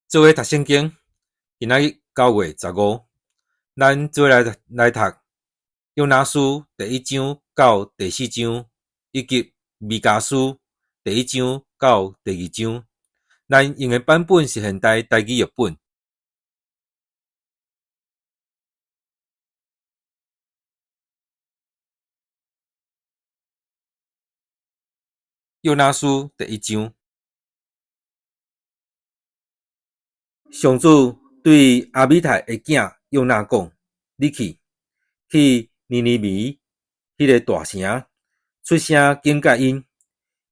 做伙讀聖經，今仔日9月15，咱做伙來讀約拿書第一章到第四章，以及彌迦書第一章到第二章。咱用的版本是現代台語譯本。約拿書第一章。上主對阿米太的囝約拿講：你去，去尼尼微彼个大城，出聲警戒𪜶，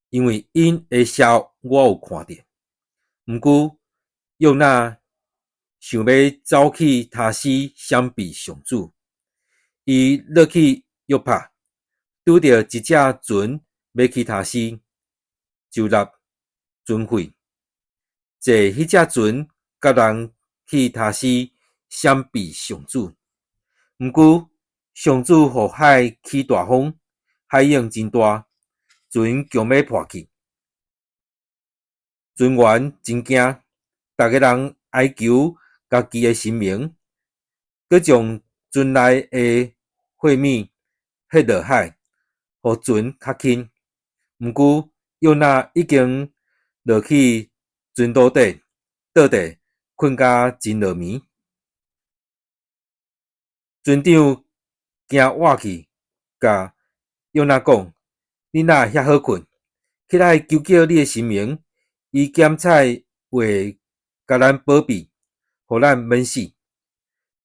因為𪜶的邪惡我有看著。毋過約拿想欲走去他施閃避上主，伊落去約帕，拄著一隻船欲去他施，就納船費，坐彼隻船佮人去他施閃避上主。毋過上主予海起大風，海湧真大，船強欲破去。船員真驚，逐个人哀求家己的神明，閣將船內的貨物彼落海，予船較輕。毋過約拿已經落去船肚底，倒佇睏甲真落暝。船長驚倚去，共約拿講：你哪會遐好睏？起來求叫你的神明，伊減彩會共咱保庇，予咱免死。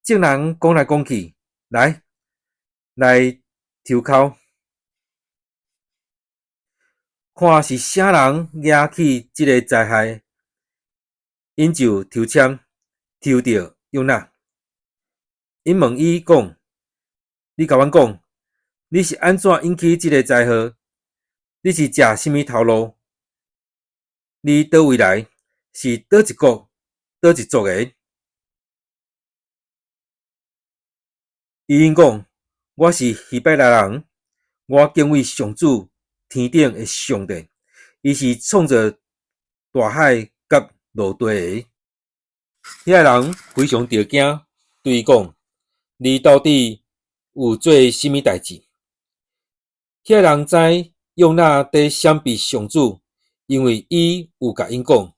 眾人講來講去，來來抽鬮，看是啥人惹起這个災害，𪜶就抽籤，抽著約拿。𪜶問伊講：你共阮講，你是按怎引起這个災禍？你是食啥物頭路？你佗位來？是佗一國、佗一族的？伊應講：我是希伯來人，我敬畏上主天頂的上帝，伊是創造大海佮陸地的。遐人非常著驚，對伊講：你到底有做啥物代誌？遐人知約拿佇閃避上主，因為伊有共𪜶講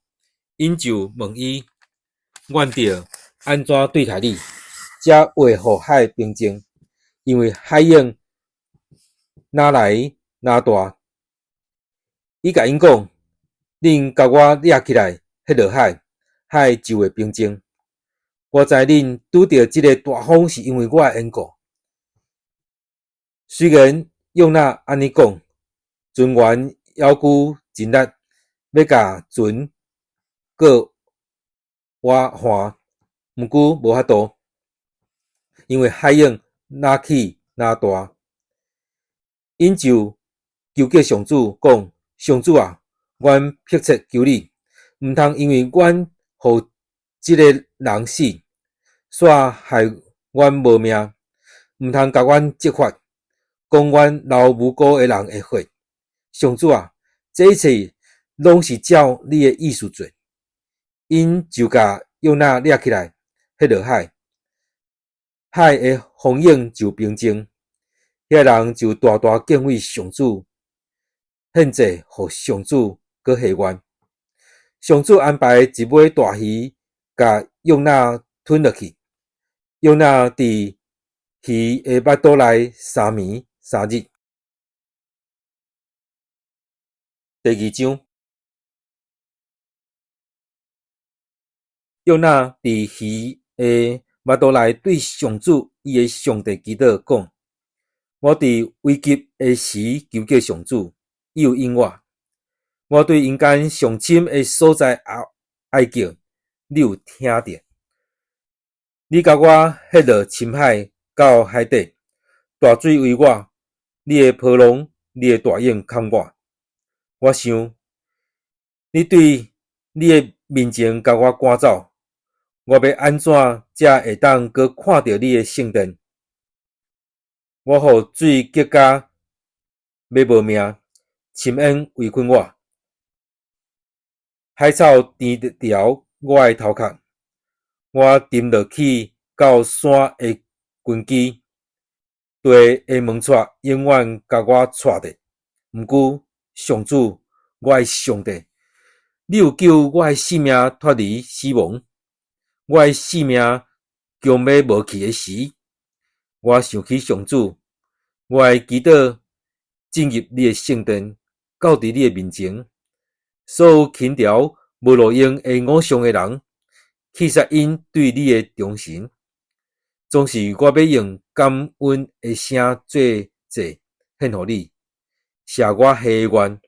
，𪜶就問伊：阮著按怎對待你，才會予海平靜？因為海湧若來若大。伊共𪜶講：恁共我掠起來，彼落海，海就會平靜。我知恁拄著這个大風是因為我的緣故。雖然約拿按呢講，船員猶閣盡力欲共船閣倚岸，毋過無法度，因為海湧若起若大。𪜶就求叫上主講：上主啊，阮迫切求你，毋通因為阮予這个人死，煞害阮無命，毋通共阮責罰，講阮流無辜的人的血。上主啊，這一切攏是照你的意思做。𪜶就共約拿掠起來，彼落海，海的風湧就平靜。遐人就大大敬畏上主，獻祭予上主，閣許願。上主安排一尾大魚，共約拿吞落去。約拿佇魚的腹肚內三暝三日。第二章，約拿佇魚的腹肚內對上主伊的上帝祈禱講：我佇危急的時求叫上主，伊有應我。我對陰間上深的所在哀叫，你有聽著。你共我彼落深海到海底，大水圍我，你的波浪，你的大湧崁我。我想，你對你的面前共我趕走，我欲按怎才會當閣看著你的聖殿？我予水激甲欲無命，深淵圍困我，海草甜條我的頭殼，我沉落去到山的根基，地的門掣永遠共我掣著。毋過上主，我的上帝，你有救我的性命脫離死亡，我的性命將欲無去的時，我想起上主，我會祈禱進入你的聖殿，到佇你的面前。所有輕佻無路用的偶像的人，棄殺𪜶對你的忠誠。總是我欲用感恩的聲做祭獻予你，謝我下的願，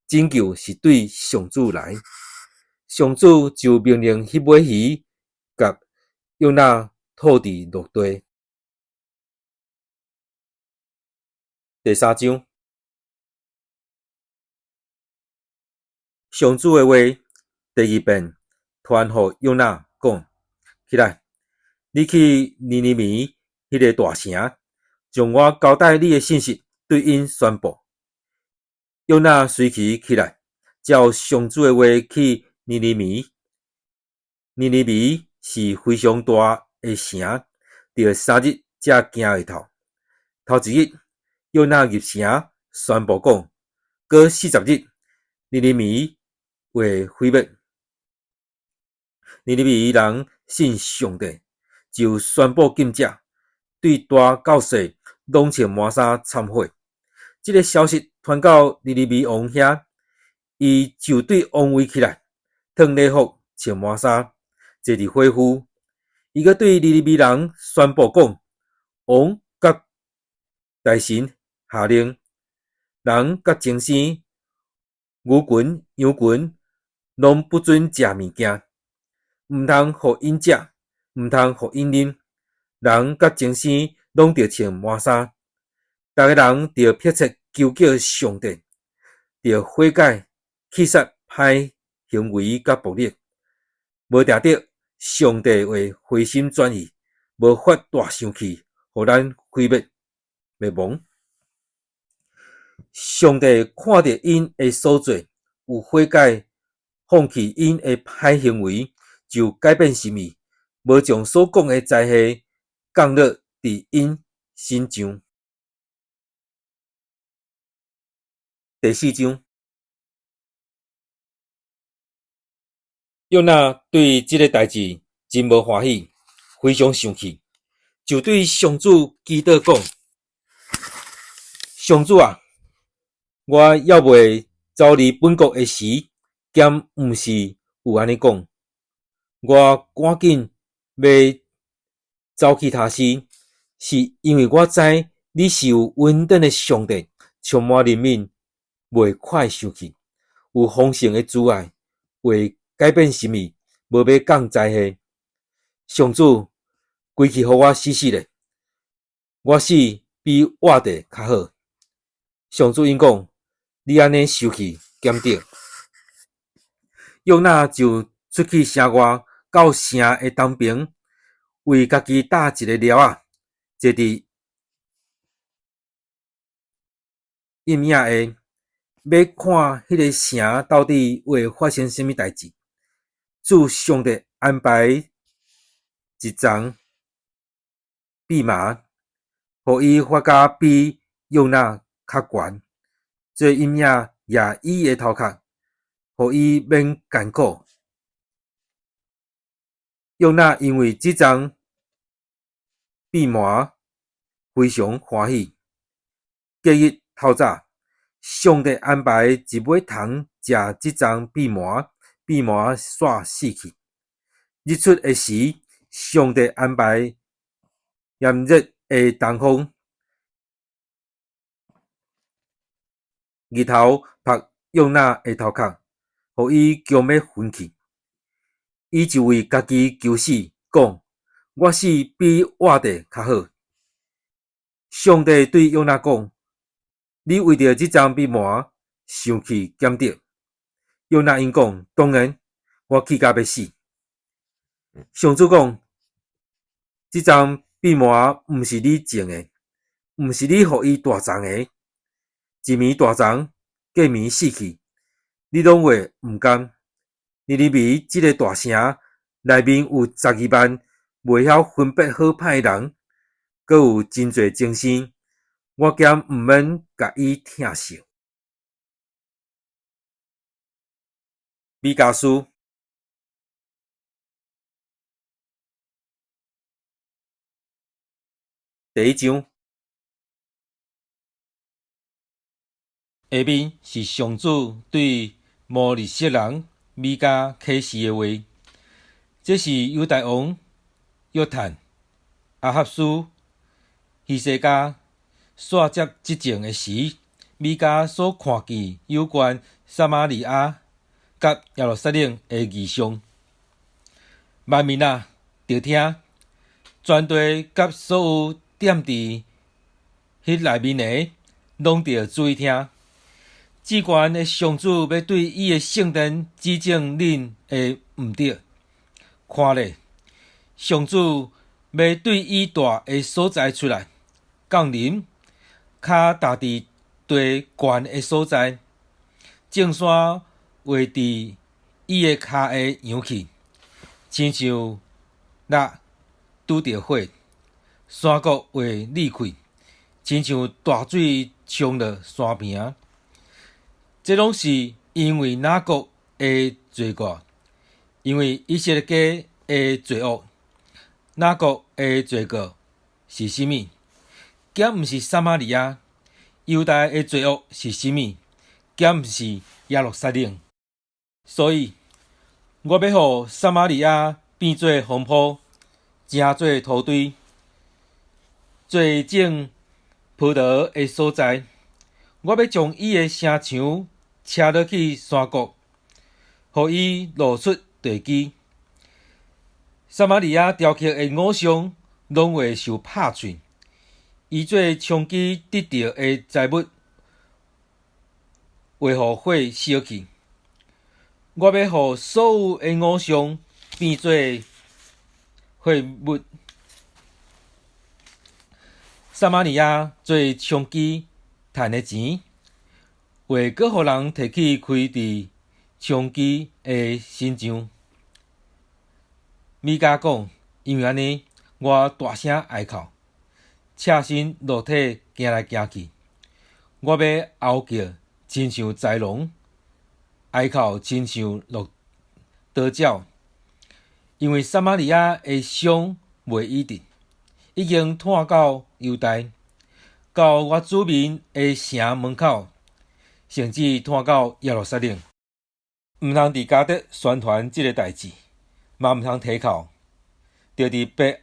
拯救是對上主來。上主就命令彼尾魚共約拿吐佇陸地。第三章，上主的話第二遍傳予約拿講：起來，你去尼尼微彼个大城，將我交代你的信息對𪜶宣布。約拿隨時起來，照上主的話去尼尼微。尼尼微是非常大的城，著3日才行會透。頭一日，約拿入城宣布講：閣40日，尼尼微會毀滅。尼尼微人信上帝，就宣布禁食，對大到細攏穿麻衫懺悔。這个消息傳到尼尼微王遐，伊就對王位起來，脫禮服，穿麻衫，坐佇火墟。伊閣對尼尼微人宣布講：王佮大臣下令，人佮精牲、牛群、羊群，攏不准食物件，毋通予𪜶食，毋通予𪜶啉。人佮精牲攏著穿麻衫，逐个人著迫切求叫上帝，著悔改，棄殺歹行為佮暴力。無定著上帝會回心轉意，無發大生氣，予咱毀滅滅亡。上帝看著𪜶的所做，有悔改，放棄𪜶的歹行為，就改變心意，無將所講的災禍降落佇𪜶身上。第四章，約拿對這个代誌真無歡喜，非常生氣，就對上主祈禱講：上主啊，我猶未走離本國的時，敢毋是有按呢講？我趕緊欲走去他施，是因為我知你是有恩典的上帝，充滿憐憫，袂快生氣，有豐盛的慈愛，會改變心意，無欲降災禍。上主，規氣予我死死咧，我死比活著較好。上主應講：你按呢生氣，敢著。約拿就出去城外，到城的東爿，為家己搭一个寮仔，坐佇陰影下，欲看彼个城到底會發生啥物代誌。主上帝安排一叢蓖麻，予伊發甲比約拿較懸，做陰影掖伊的頭殼，予伊免艱苦。約拿因為這叢蓖麻非常歡喜。隔日透早，上帝安排一尾蟲食這叢蓖麻，蓖麻煞死去。日出的時，上帝安排炎熱的東風，日頭曝約拿的頭殼，予伊強欲昏去。伊就為家己求死，講：我死比活著較好。上帝對約拿講：你為著這叢蓖麻生氣敢著？約拿應講：當然，我氣甲欲死。上主講：這叢蓖麻毋是你種的，毋是你予伊大叢的，一暝大叢，隔暝死去，你攏會毋甘。尼尼微這个大城內面有12萬袂曉分別好歹的人，閣有真濟精牲，我敢毋免共伊疼惜。米迦書第一章，下面是上主對摩利設人米迦啟示的話。這是猶大王約坦、亞哈斯、希西家煞接執政的時，米迦所看見有關撒瑪利亞佮耶路撒冷的異象。萬民啊，著聽！全地佮所有踮佇彼內面的，攏著注意聽。至懸的上主欲對伊的聖殿指證恁的毋著。看咧，上主欲對伊住的所在出來，降臨，跤踏佇地懸的所在，眾山會佇伊的跤下揚起，親像蠟拄著火，山谷會裂開，親像大水沖落山坪。這攏是因為雅各的罪過，因為以色列家的罪惡。雅各的罪過是啥物？敢毋是撒瑪利亞？猶大的罪惡是啥物？敢毋是耶路撒冷？所以，我欲予撒瑪利亞變做荒坡，成做土堆，做種葡萄的所在。我欲將伊的城牆拆落去山谷，予伊露出地基。撒瑪利亞雕刻的偶像攏會受拍碎，伊做充飢得著的財物會予火燒去。我欲予所有的偶像變做廢物。撒瑪利亞做充飢趁的錢，會閣予人提去開佇充飢的身上。米迦講：因為按呢，我大聲哀哭，赤身露體行來行去。我欲嗷叫，親像豺狼；哀哭，親像駱駝鳥。因為撒瑪利亞的傷未醫治，已經湠到猶大，到我子民的城門口，甚至湠到耶路撒冷。毋通佇迦特宣傳這个代誌，嘛毋通提哭，著佇伯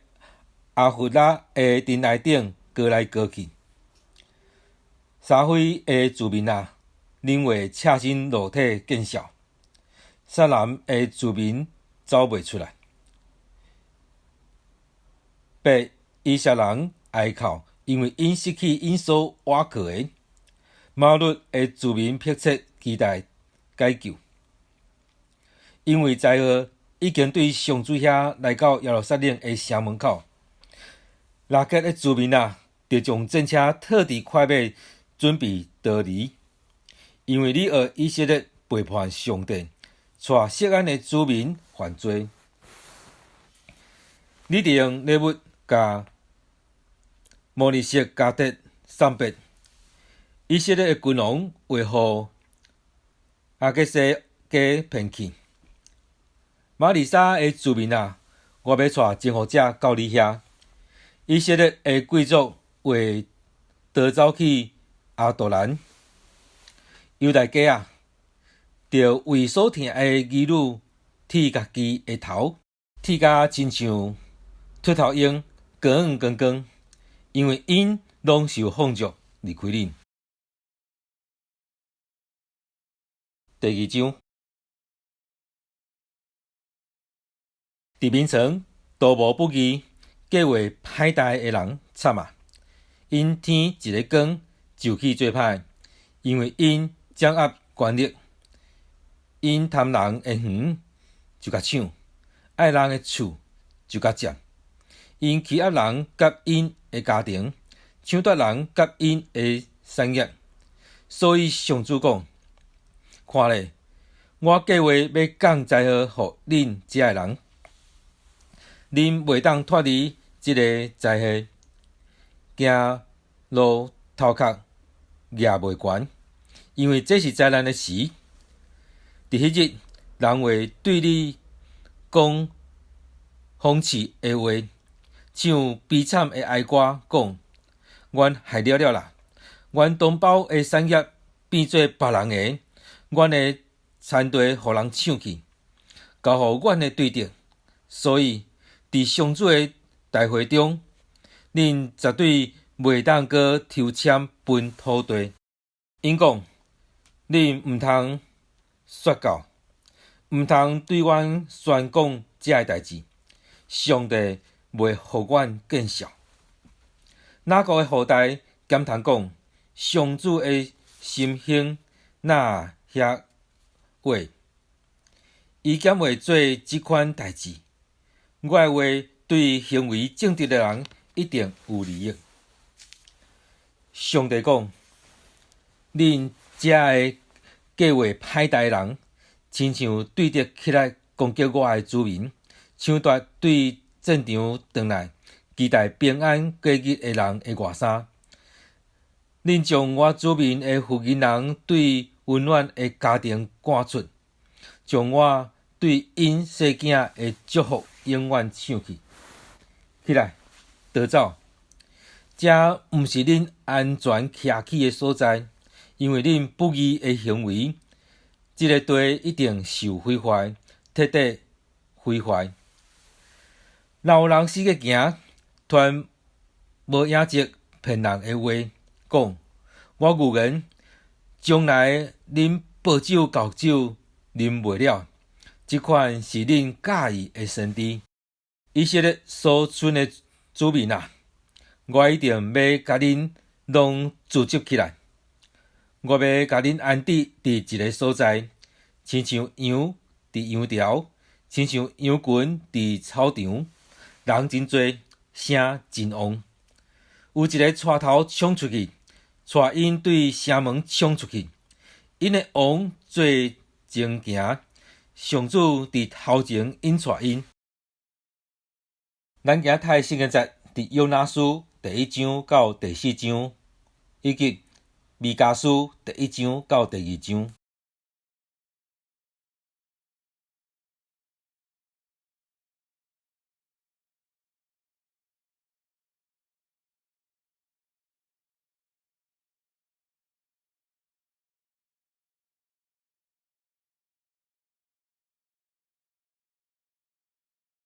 亞弗拉的懸崖頂搖來搖去。沙非的住民啊，恁會赤身露體見笑；撒南的住民走袂出來。伯以設人哀哭，因為𪜶失去𪜶所倚靠的。瑪律的住民迫切期待解救，因為災禍已經對上主遐來到耶路撒冷的城門口。拉結的住民啊，著將戰車套佇快馬，準備逃離，因為你學以色列背叛上帝，帶錫安的子民犯罪。你著用禮物共摩利設迦特送別。以色列的君王會予亞結西家騙去。瑪利沙的住民啊，我欲帶征服者到你遐。以色列的貴族會逃走去亞杜蘭。猶大家啊，著為所疼的兒女剃家己的頭，剃甲親像禿頭鷹，光光光，因為𪜶攏受放逐離開恁。第二章，佇眠床圖謀不義、計劃歹代的人慘啊！𪜶天一个光就去做歹，因為𪜶掌握權力，𪜶貪人的園就共搶，愛人的厝就共佔，𪜶欺壓人佮𪜶的家庭，搶奪人佮𪜶的產業。所以上主講：看咧，我計劃欲降災禍予恁遮的人，恁袂當脫離這个災禍。行路頭殼攑袂懸，因為這是災難的時。佇彼日，人會對你講諷刺的話，唱悲慘的哀歌，講：阮害了了啦！阮同胞的產業變做別人的，阮的田地予人搶去，交予阮的對敵。所以，佇上主的大會中，恁絕對袂當閣抽籤分土地。𪜶講：恁毋通說教，毋通對阮宣講這个代誌。上帝袂予阮見笑。雅各的後代檢談講：上主的心胸哪遐挖？伊敢會做這款代誌？我的話對行為正直的人一定有利益。上帝講：恁遮个計劃歹代的人，親像對敵起來攻擊我的子民，搶奪對戰場轉來，期待平安過日的人的外衫。恁將我子民的婦人對溫暖的家庭趕出，將我對𪜶細囝的祝福永遠搶去。起來，逃走！這毋是恁安全徛起的所在，因為恁不義的行為，這个地一定受毀壞，徹底毀壞。若有人死去行，傳無影跡騙人的話，講：我預言，將來恁報酒厚酒啉袂了，這款是恁佮意的先知。以色列所剩的子民啊，我一定欲共恁攏聚集起來，我欲共恁安置佇一个所在，親像羊佇羊牢，親像羊群佇草場，人真濟，聲真旺。有一个帶頭衝出去，帶𪜶對城門衝出去，𪜶的王做前行，上主佇頭前引帶𪜶。咱今仔讀的聖經節，佇約拿書第一章到第四章，以及彌迦書第一章到第二章。